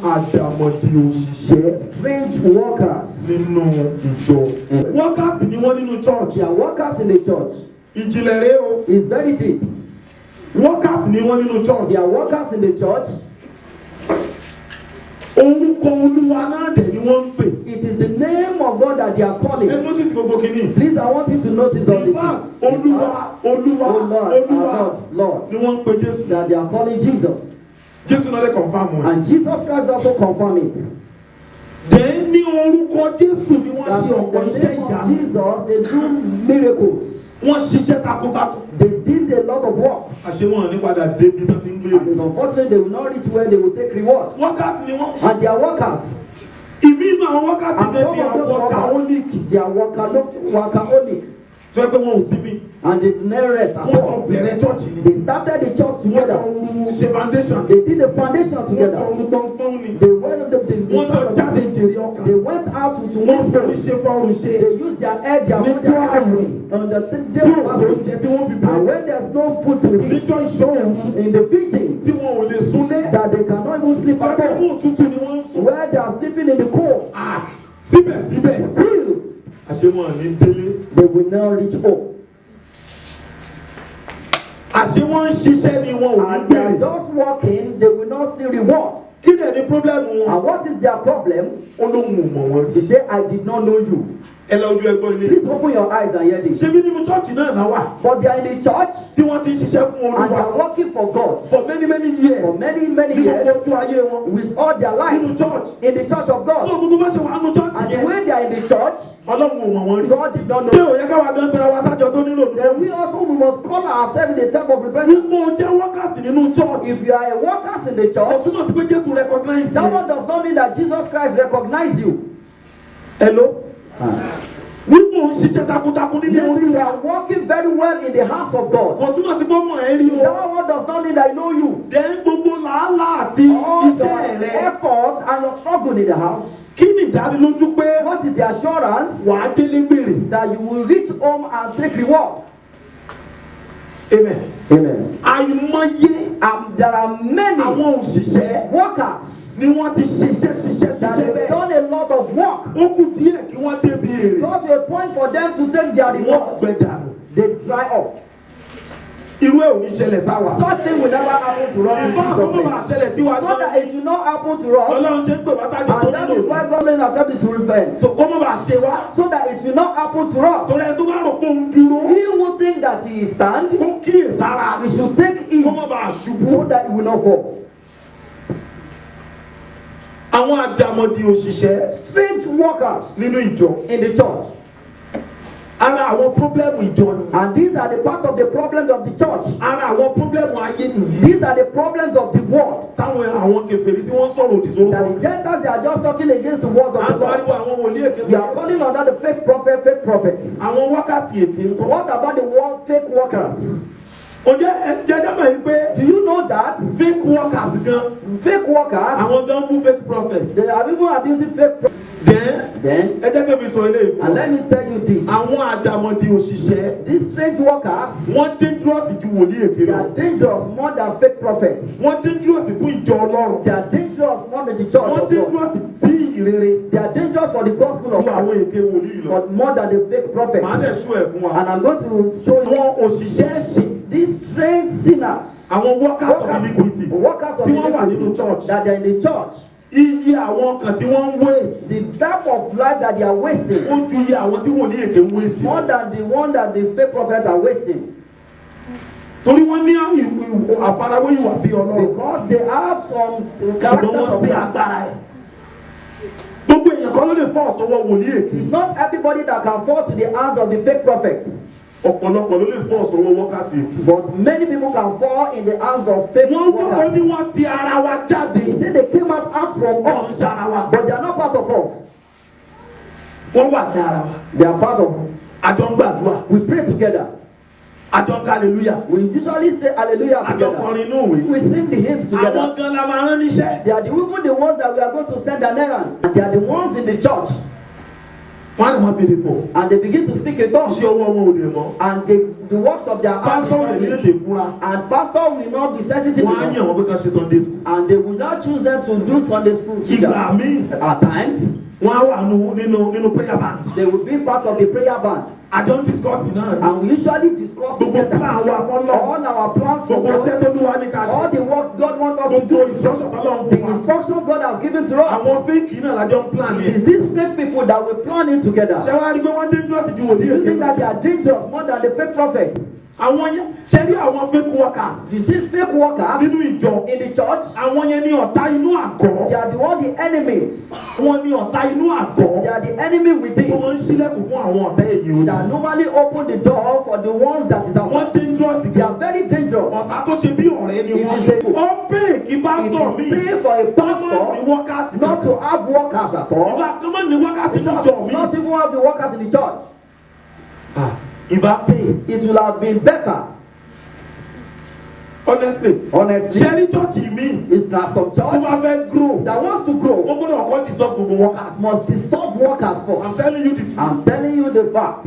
Àdàmọ̀dì òṣìṣẹ́ Strange workers. nínú ìjọ. Workers ni wọ́n nínú church. They are workers in the church. Ìjìnlẹ̀ rèé o. It's very deep. Workers ni wọ́n nínú church. They are workers in the church. Orúkọ Olúwa náà dẹ̀ ni wọ́n ń pè. It is the name of God that they are calling. Ẹ notice gbogbo kìíní. Please, I want you to notice all In this. fact, Olúwa, Olúwa, Oh Lord, Olúwa our God, Lord, ni wọ́n ń pè Jésù. That they are calling Jesus. Jésù náà lè confirm wọn. And Jesus Christ also confirmed it. Then ní orúkọ Jésù ni wọ́n That ṣe in ọ̀pọ̀ the iṣẹ́ name of ìyanu. Jesus, they do miracles. Wọ́n ṣiṣẹ́ takuntakun. They did a lot of work. Àṣé wọn ní padà débi tán ti ń gbé. And it's unfortunate they will not reach where they will take reward. Workers ni wọ́n. And they are workers. Ìmí inú àwọn workers And ní some bí of those workaholic. workers, they are workaholic. Tó yẹ pé wọn ò sinmi. And they did not rest at Wọ́n jọ all. bẹ̀rẹ̀ church ni. They started the church Wọ́n jọ together. ru ṣe foundation. They did the foundation Wọ́n jọ together. ru pọ́npọ́n ni. They went the, Wọ́n jọ jáde jèrè ọkàn. They went out to Wọ́n win forí souls. ṣe fọ́run ṣe. They used their head, their Níjọ́ their àwẹ̀ on the day tí of ò fasting. sóúnjẹ tí wọ́n fi And bẹ̀rẹ̀. when there's no food to eat Níjọ́ ìṣọ́ òru in the vigil, tí wọn ò lè súnlé. that they cannot even sleep at Pẹ̀lú all, òtútù ni wọ́n ń sùn. where they are sleeping in the cold, Ah, síbẹ̀síbẹ̀. still Àṣé wọn ní délé. they will not reach home. Àṣé wọ́n ń ṣiṣẹ́ ni wọn ò ní And they are gbèrè. just working, they will not see reward. Kí dẹ̀ ni problem wọn? And what is their problem? Ó lóun ò mọ̀ wọ́n rí. He said, "I did not know you." Ẹ lọ ojú ẹgbọ́n ilé. Please open your eyes and hear this. Ṣebí nínú church náà náà wà But they are in the church tí wọ́n ti ń ṣiṣẹ́ fún and they Olúwa are working for God for many, many years. for many, many Ní years gbogbo ojú ayé wọn. with all their Nínú life church. in the church of So God. gbogbo bá ṣe wà nínú church And the yẹn. way they are in the church, Ọlọ́run ò mọ̀ wọ́n rí. God did not Ṣé know. ò yẹ káwa gan pera wa sájọ tó nílò Then we also, we must call ourselves in the time of repentance. Wípé o jẹ́ workers nínú church. If you are a workers in the Kò church, túmọ̀ sí pé Jésù recognize that yẹn. one does not mean that Jesus Christ recognize you. Hello? Wípé o ń ṣiṣẹ́ takuntakun nílé Maybe you Olúwa. are working very well in the house of God. Kò túmọ̀ sí pé ó mọ̀ ẹ́ rí o. That one does not mean that I know you. Then gbogbo làálàá àti All iṣẹ́ your rẹ. efforts and your struggle in the house. Kí ni ìdánilójú pé What is the assurance wàá délé gbèrè? that you will reach home and take reward? Amen. Amen. Àìmọye There are many àwọn òṣìṣẹ́ workers ni wọ́n ti ṣiṣẹ́ ṣiṣẹ́ that ṣiṣẹ́ have bẹ́ẹ̀. done a lot of work. Ó kù díẹ̀ kí wọ́n débi èrè. Got to a point for them to take their Wọ́n reward. gbẹ dànù. They dry up. Irú ẹ̀ ò ní ṣẹlẹ̀ sáwa. Such thing will never happen to us in Ìbá Jesus' àkókò name. máa ṣẹlẹ̀ sí wa So gan. that it will not happen to us. Ọlọ́run ṣe ń pè wá sájọ tó And that nílò. is why God let us accept it to repent. So kó má bàa ṣe wá. So that it will not happen to us. Torí ẹni tó bá rò pé òun dúró. He who think that he is stand, Kó kíyè sára. he should take heed Kó má bàa ṣubú. so that he will not fall. Àwọn àdàmọ̀dì òṣìṣẹ́ Strange workers nínú ìjọ. in the church. Ara àwọn problem ìjọ nìyẹn. And these are the part of the problems of the church. Ara àwọn problem ayé nìyẹn. These are the problems of the world. Táwọn àwọn kèfèrí tí wọ́n ń sọ̀rọ̀ òdì sórúkọ. That the Gentiles, they are just talking against the word of À the ń Lord. pariwo àwọn wòlíì èké. We are calling on that the fake prophet, fake prophets. Àwọn workers èké ńkọ́. What about the word fake workers? Ǹjẹ́ jẹjẹ́ mọ̀ yín pé Do you know that fake workers gan fake workers, àwọn gan bú fake prophet. they are even abusing fake prophets? Then Then, ẹ jẹ́ kí mi sọ eléyìí fún and ọ. let me tell you this: Àwọn àdàmọ̀dì òṣìṣẹ́ these strange workers, wọ́n dangerous ju wòlíì èké they lọ. are dangerous more than fake prophets. Wọ́n dangerous fún ìjọ Ọlọ́run. They are dangerous more than the church Wọ́n of God. dangerous sí ìrere They are dangerous for the gospel of ju àwọn God, èké wòlíì lọ. but more than the fake prophets. Màá lè ṣú ẹ̀ fún wa. And I'm going to show you Àwọn òṣìṣẹ́ ẹ̀ṣẹ̀, these strange sinners, àwọn workers of workers, iniquity workers of tí wọ́n wà nínú iniquity, church. that they are in the church. Iye àwọn kan tí wọ́n ń waste The type of life that they are wasting, ó ju iye àwọn tí wòlíì èké ń waste more lọ. than the one that the fake prophets are wasting. Torí wọ́n ní àfarawé ìwà bí Ọlọ́run. Because they have some Ṣùgbọ́n characters wọ́n of sí God. agbára ẹ̀. Gbogbo èèyàn kan ló lè fọ́ ọ̀sọ́wọ́ wòlíì èké. It's not everybody that can fall to the hands of the fake prophets, Ọ̀pọ̀lọpọ̀ ló lè fọ́ ọ̀sọ́wọ́ workers èké. but many people can fall in the hands of fake Wọ́n wọ́n workers. ní wọ́n ti ara wa jáde. They say they came out from Wọ́n ń us, ṣara wa. but they are not part of us. Wọ́n wà ní ara wa. They are part of. A jọ ń gbàdúrà. We pray together. A jọ ń ká hallelujah. We usually say hallelujah A jọ together. kọrin inú ìwé. We sing the hymns Àwọn together. gan la máa rán níṣẹ́. They are the, even the ones that we are going to send an errand. They are the ones in the church. Wọ́n á lè máa fèdè fọ̀. And they begin to speak in tongues. Iṣẹ́ ọwọ́ wọn ò lè mọ́. And the works of their hands is Pásítọ̀ not rẹ̀ ní clean. lè fúnra. And pastor will not be sensitive Wọ́n á enough. yàn wọ́n pé ká ṣe Sunday school. And they will not choose them to do Sunday school teacher. Ìgbà míì At times, wọ́n á wà nínú prayer band. they will be part of the prayer band. Àjọ ń discuss náà ni. And we usually discuss Gbogbo together plan wa fọ́lọ́. all our plans for Gbogbo iṣẹ́ God, tó lúwa ní ká ṣe. all the works God wants us to Gbogbo do, instruction tọ́lọ́run the fún wa. instruction God has given to us. Àwọn fake náà lájọ ń plan It yẹn. is these fake people that we plan it together. Ṣé wàá rí pé wọ́n dangerous ju wòlíì Do you èké think lọ? that they are dangerous more than the fake prophets? Àwọn yẹn ṣe rí àwọn fake workers You see, fake workers nínú ìjọ. in the church, Àwọn yẹn ní ọ̀tá inú àgọ́. they are the one the enemies. Wọ́n ní ọ̀tá inú àgọ́. They are the enemy Wọ́n within máa ń ṣílẹ̀kùn fún àwọn ọ̀tá èyí o. that normally open the door for the ones that is Wọ́n outside. dangerous They gan. are very dangerous. Ọ̀tá tó ṣe bí ọ̀rẹ́ ni It wọ́n. is a- Ó pè kí It pásítọ̀ is mi. pray for a Kọ́ máa ní pastor workers not to have workers at all. Ìbá kọ́ máa ní workers nínú ìjọ mi. Not even have the workers in the church. Ìbá pè. It will have been better, Honestly. honestly. Ṣé rí chọ́ọ̀chì mi? Is that some Tó church bá fẹ́ grow. that wants to grow Wọ́n gbọ́dọ̀ kọ́ dissolve gbogbo workers. must dissolve workers I'm first. telling you the truth. I'm telling you the fact.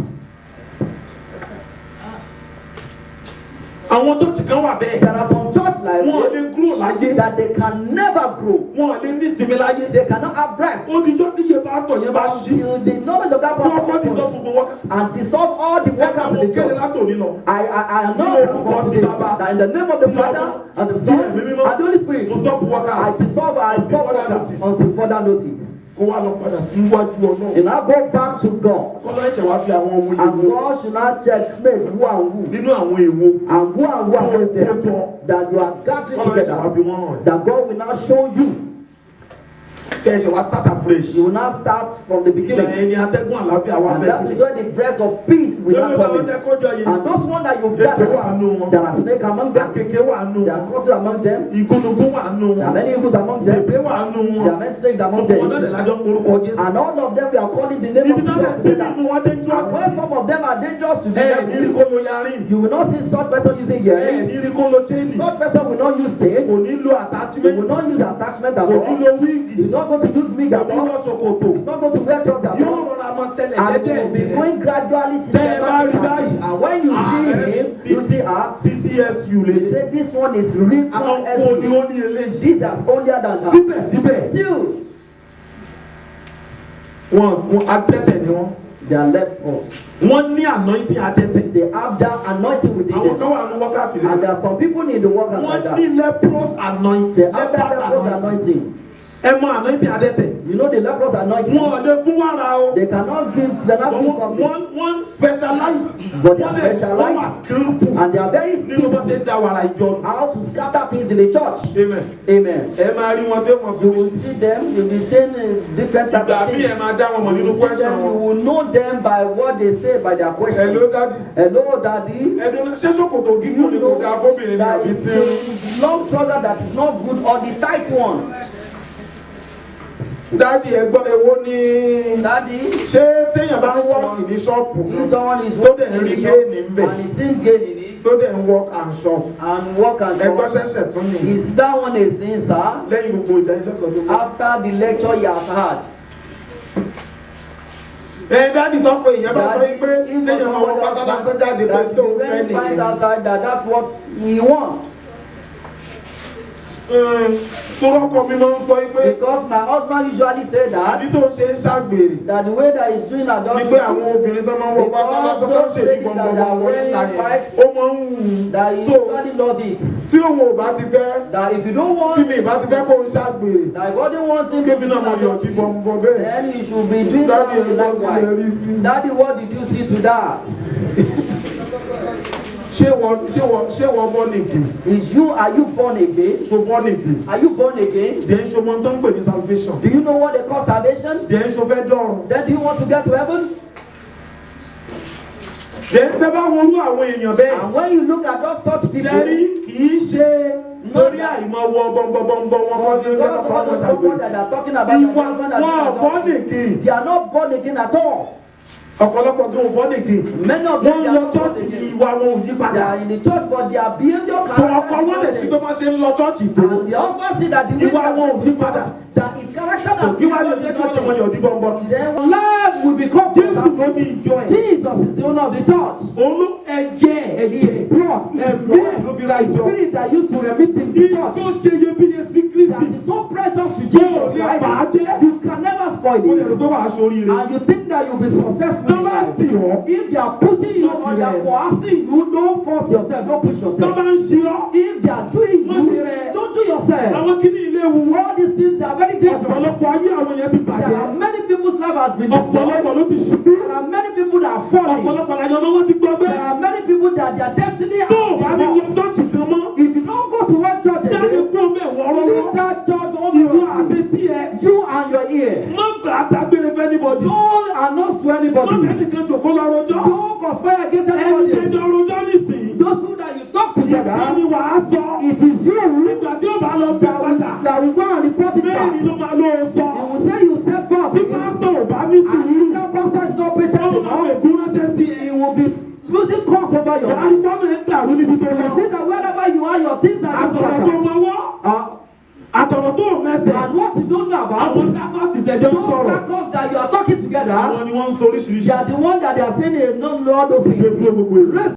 Àwọn chọ́ọ̀chì kan wà bẹ́ẹ̀. There are some church like Wọ́n ò lè grow láyé. that they can never grow. Wọ́n ò lè nísinmi láyé. They cannot have rest Odijọ́ tí iye pásítọ̀ yẹn bá ṣí. until the knowledge of that Wọ́n kọ́ pastor dissolve comes gbogbo workers. and dissolve all the Ẹ workers máa in mọ the kéde church. látòní lọ. I announce from today that in the name of the Father and the Son and the Holy Spirit, Mo stop workers. I dissolve, I stop workers until further notice. Kó wá lọ padà sí iwájú Ọlọ́run. You now go back to God, Kọ́lọ́ ẹ̀ṣẹ̀ wá fi àwọn ohun and èwo God should not checkmate who and who, nínú àwọn èwo. and who and who are there that you are gathering Kọ́lọ́ ẹ̀ṣẹ̀ wá together, fi wọ́n hàn. that God will now show you. Kẹ́ ẹ̀ṣẹ̀ wá start afresh. You will now start from the Ìgbà beginning, yẹn ni atẹ́gùn àlàáfíà wá and fẹ́ that is sílẹ̀. where the breath of peace will Lórí now ìgbà come wọn in. tẹ kójọ yẹn. And those one that you've Ejò wà nù gathered, wọn. there are snake among them, Àkekèé wà nù there are wọn. crocodiles among them, Ìgúnnugún wà nù there are wọn. many eagles among them, Sèbé wà nù there are wọn. many snakes among Gbogbo wọn náà lè them. lájọ ń porúkọ Jésù. And all of them we are calling the name Ibi of náà Jesus lè tẹ́lẹ̀ together. nínú wọn dangerous. And when some of them are dangerous to the Ẹ ní rí devil, kó lo yarin. you will not see such person using Ẹ earring. ní rí kó lo chain. Such person will not use chain. Kò ní lo He will attachment. not use attachment at Kò ní all. lo wíìgì. He's not going to use wig Kò at ní all. lọ ṣòkòtò. He's not going to wear trousers at Yóò all. rọra mọ tẹ́lẹ̀ And jẹ́jẹ́ he will be ẹ̀jẹ̀. going gradually Tẹ́ ẹ bá rí systematically. báyìí. And when you see him, you see her, CCSU you lè. say this one is real Àwọn kò ní SU. ó ní eléyìí. This is holier than that. Síbẹ̀síbẹ̀, Still, wọ́n adẹ́tẹ̀ ni wọ́n. they are left off. Wọ́n ní anointing adẹ́tẹ̀. They have that anointing within Àwọn kan them. wà ní workers And rẹ̀. there are some people in the workers Wọ́n like that. ní leprous anointing. They have that Leprous leprous anointing. anointing. Ẹ mọ anointing adẹ́tẹ̀. You know the leprous anointing. Wọ́n ò lè fún wàrà o. They cannot give, they cannot give something. Wọ́n specialize. But they are Wọ́n lè wọ́n specialized. wà skillful And they are very nínú bó skillful ṣe ń da wàrà ìjọ nù. how to scatter things in the church. Amen. Amen. Ẹ máa rí wọn tí ó mọ̀ You sí. will see them, you'll be seeing different types Ìgbà of míì things. ẹ máa dá wọn mọ̀ You nínú will see question them, you wọn. will know them by what they say, by their question. Hello daddy. Hello, daddy. Ẹ̀dùn náà ṣé ṣòkòtò gígùn You ni kò dáa know fóbìnrin ní that àbí is tí the long trouser that is not good or the tight one. Daddy ẹ gbọ́ èwo ni Daddy, ṣé téèyàn bá ń wọ́ọ̀kì ní ṣọ́ọ̀pù if someone is tó working dẹ̀ ń in rí the shop géènì ń bẹ̀ and is seeing gain in it tó dẹ̀ ń work and shop and work and ẹ gbọ́ shop, ṣẹ̀ṣẹ̀ tún nìyí is that one a sin, sir? lẹ́yìn gbogbo ìdánilẹ́kọ̀ọ́ tó kọ́. After the lecture he has had. Ẹ daddy tó pé ìyẹn bá sọ Daddy, pé if kéèyàn máa wọ pátá lásán jáde pé that tó you ń fẹ́ when he finds nìyẹn. outside that that's what he wants. Torọ́kọ mi máa ń sọ pé Because my husband usually say that ìdí tó ń ṣe ń ṣàgbèrè that the way that he's doing ni pé adultery, àwọn obìnrin tó máa ń wọ pátá lásán tó ń ṣèdí gbọ̀ngbọ̀ngbọ̀n níta yẹn ó máa ń wù ú. that he So usually love it. tí òun ò bá ti fẹ́ That if you don't tí want, mi ìbá ti fẹ́ kó ń ṣàgbèrè that if you don't want him to kébì do náà mo yọ̀ kí adultery, bọ̀m̀bọ̀ bẹ́ẹ̀. then you should be doing Daddy, that ẹ gbọ́ kí lẹ rí likewise. sí. Daddy, what did you see to that? Ṣé wọ́n born again? Is you, are you born again? So born again. Are you born again? Then ṣo mọ tó ń pè ní salvation? Do you know what they call salvation? Then ṣo fẹ́ dọ̀run? Then do you want to get to heaven? Then tẹ́ bá worú àwọn èèyàn bẹ́ẹ̀. And when you look at those such people, Ṣé rí kì í ṣe torí àìmọ̀ wọ bọ̀m̀bọ̀m̀bọ̀ wọn kọ́ ní because ọjọ́ all kan those ṣàgbèrè. people that they are talking about, Ìwà the husband that wọn they born are not, again. they are not born again at all. Ọ̀pọ̀lọpọ̀ gan ò born again. Many of them Wọ́n they are lọ not born chọ́ọ̀chì again. ìwà wọn ò yí They padà. are in the church, but their behavior So character ọkọ wọn is lè not fi tó changed. máa ṣe ń lọ chọ́ọ̀chì tó. And the husband see that the way Ìwà that wọn ò yí padà. that his character Direction So and kí wá lè jẹ́ kí wọ́n ṣe wọ́n yọ̀ ọdí bọ́ńbọ́ kí. Then life will become. Jésù ló ní ìjọ ẹ̀. Jesus is the owner of the church. Òun ló ẹ̀jẹ̀ His ẹ̀jẹ̀ blood, his ẹ̀mí ẹ̀ ló blood, fi ra his ìjọ. spirit that used to remit the Ní church. tí ó ṣe iyebíye sí That Kristi. is so precious to Yóò Jesus lè bà á Christ. jẹ́. You can never spoil Ó lè rò it. pé wàá ṣoríire. And you think that you'll be successful Tó in bá life. tì ọ́, If they are pushing you Not or they are rẹ̀. coercing you, don't force yourself, don't push tó yourself. bá ń ṣe ọ́, If they are doing Má ṣe you, rẹ̀. don't do yourself. àwọn kíní ilé wu. All these things are very dangerous. Ọ̀pọ̀lọpọ̀ ayé àwọn yẹn ti There bàjẹ́. are many people's life has been destroyed. Ọ̀pọ̀lọpọ̀ ló ti ṣubú. There are many people that are falling. Ọ̀pọ̀lọpọ̀ làyàn ọmọ wọn ti gbọgbẹ́. There are many people that their destiny Tó o bá has ní been lọ lost. ṣọ́ọ̀ṣì kan mọ́, If you don't go to one church jáde again, kúrò mẹ́ wọ́ọ́rọ́wọ́. leave that church Ìwọ over. àtẹ̀tí ẹ. You and your ear. Má gbà á dágbére fẹ́ anybody. Don't announce to Má anybody. bẹ́ẹ̀ nìkan jòkó lọ rojọ́. Don't conspire against Ẹni anybody. jẹjọ rojọ́ nísìnyí. Those people that you talk to Ìkan together, ni wàá sọ. it is you Nígbà tí ó bá lọ gbà padà, that will go and report it bẹ́ẹ̀ ni back. ló máa lọ sọ. He will say you said first. Tí pásítọ̀ ò bá ní And sùúrù, if that pastor is not ó patient máa enough, fẹ̀gún ránṣẹ́ sí ẹ. he will be losing cause over your Wàá rí life. pọ́nmọ̀ ẹ̀ ń dàrú níbi tó You lọ. see that wherever you are, your things are just Àtọ̀rọ̀ tó scattered. mọwọ́, àtọ̀rọ̀ tó mẹsẹ̀. And what you don't know about, Àwọn kákọ́sì tẹ̀jọ́ ń those sọ̀rọ̀. crackers that you are talking together, Àwọn ni wọ́n ń sọ oríṣiríṣi. they are the one that they are saying they don't know all those things. Gbogbo èrò. Raise